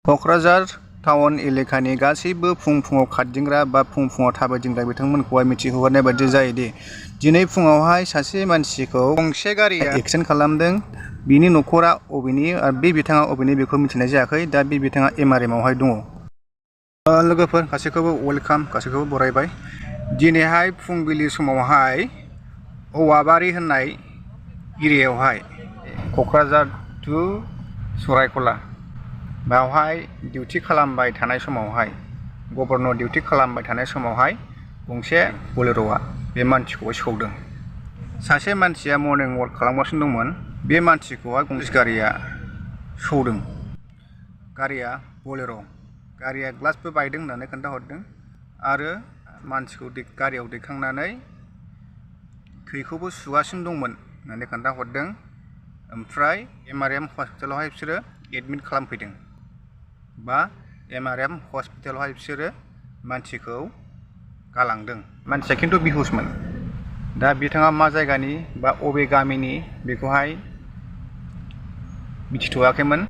Kokrajhar town एलेकानि गासैबो फुङाव खारदिंग्रा बा फुङाव थाबायदिंग्रा बिथांमोनखौहाय मिथिहोहरनाय बायदि जायोदि दिनै फुङावहाय सासे मानसिखौ गंसे गारिया एक्सिडेन्ट खालामदों। बिनि न'खरा अबेनि आरो बे बिथाङा अबेनि बेखौ मिथिनाय जायाखै। दा बे बिथाङा MRM आवहाय दङ। लोगोफोर गासैखौबो वेलकाम, गासैखौबो बरायबाय। दिनैहाय फुंबिलि समावहाय औवाबारि होननाय एरियायावहाय क'क्राझार टु सरायकला बेवहाय डिउटि खालामबाय थानाय समावहाय गभर्नर डिउटि खालामबाय थानाय समावहाय गंसे बलेर'आ बे मानसिखौ सौदों। सासे मानसिया मर्निं वाक खालामगासिनो दंमोन। बे मानसिखौहाय गंसे गारिया सौदों। गारिया बलेर'। गारिया ग्लासबो बायदों होननानै खोन्थाहरदों आरो मानसिखौ गारियाव दैखांनानै थैखौबो सुगासिनो दंमोन होननानै खोन्थाहरदों। ओमफ्राय MRM हस्पिटालावहाय बिसोरो एडमिट खालामफैदों बा MRM हस्पिटालावहाय बिसोरो मानसिखौ गालांदों। मानसिया खिन्थु बेहुसमोन। दा बिथाङा मा जायगानि बा अबे गामिनि बेखौहाय मिथिथ'वाखैमोन।